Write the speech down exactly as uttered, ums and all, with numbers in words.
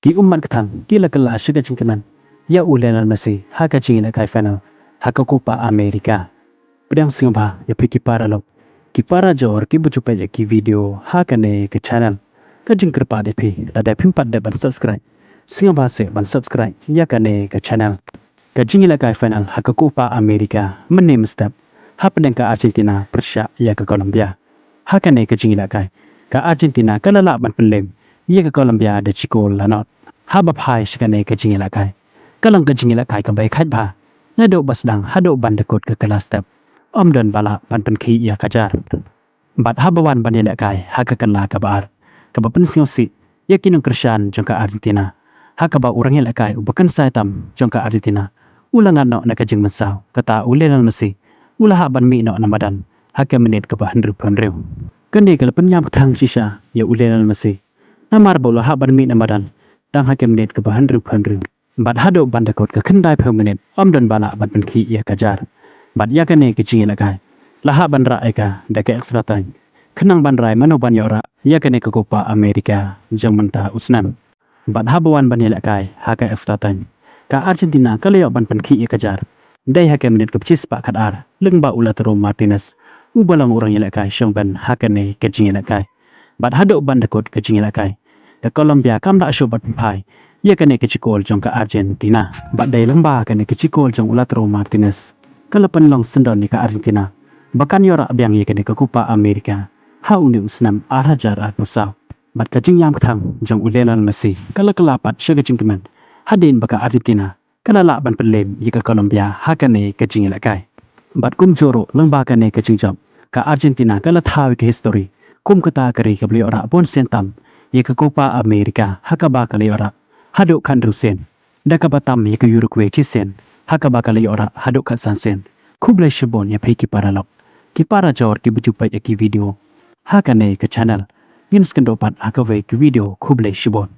Ki ummat kthang ki la kylla sha ka jingkmen ïa u Lionel Messi ha ka jingïalehkai final ha ka Copa America. Pdiang sngewbha ïa phi ki paralok, ki parajor kiba ju peit ïa ki video ha kane ka channel. Ka jingkyrpad ïa phi, lada phim pat dep ban subscribe, sngewbha seh ban subscribe ïa kane ka channel. Ka jingïalehkai final ha ka Copa America mynne mynstep, hapdeng ka Argentina pyrshah ïa ka Colombia. Ha kane ka jingïalehkai, ka Argentina ka la lah ban pynlem ïa ka Colombia da shi kol la nod. Haba phai sha kane ka jingïalehkai, ka long ka jingïalehkai kaba ïakhaid bha naduh ba sdang haduh ban da kut ka kylla step. Ym don ba lah ban pynkhih ïa ka jar. Bad haba wan ban ïalehkai ha ka kylla kaba ar, kaba pynsngewsih ïa ki nongkyrshan jong ka Argentina, ha kaba u rangïalehkai uba kynsai tam jong ka Argentina u la ngat noh na ka jingmynsaw, kata u Lionel Messi u la hap ban mih noh na madan ha ka minit kaba hynriewphew hynriew. Kane ka la pynïam kthang shisha ïa u Lionel Messi, namar ba u la hap ban mih na madan tang ha ka minit kaba hynriewphew hynriew. Bad haduh ban da kut ka khyndaiphew minit, ym don ba lah ban pynkhih ïa ka jar. Bad ïa kane ka jingïalehkai la hap ban rah ïa ka da ka extra time, khnang ban rai mano ban ïoh rah ïa kane ka Copa America jong mynta u snem. Bad haba wan ban ïalehkai ha ka extra time, ka Argentina ka la ïoh ban pynkhih ïa ka jar dei ha ka minit kaba shispah khatar, lyngba u Lautaro Martinez uba long u rangïalehkai shong ben ha kane ka jingïalehkai. Bad haduh ban da kut ka jingïalehkai, ka Colombia kam lah shuh ban pynphai ïa kane ka shi kol jong ka Argentina. Bad dei lyngba kane ka shi kol jong u Lautaro Martinez ka la pynlong syndon ïa ka Argentina ba kan ïoh rah biang ïa kane ka Copa America ha une u snem ar hajar arphew saw. Bad ka jingïam kthang jong u Lionel Messi ka la kylla pat sha ka jingkmen hadien ba ka Argentina ka la lah ban pynlem ïa ka Colombia ha kane ka jingïalehkai. Bad kumjuh ruh lyngba kane ka jingjop, ka Argentina ka la thaw ïa ka history kum kata ka ri kaba la ïoh rah bun sien tam ïa ka Copa America, ha kaba ka la ïoh rah haduh khathynriew sien, da kaba tam ïa ka Uruguay shisien, ha kaba ka la ïoh rah haduh khatsan sien. Khublei shibun ïa phi ki paralok, ki parajor kiba ju peit ïa ki video ha kane ka channel. Ngin sa ïakynduh pat ha kawei ka video, khublei shibun.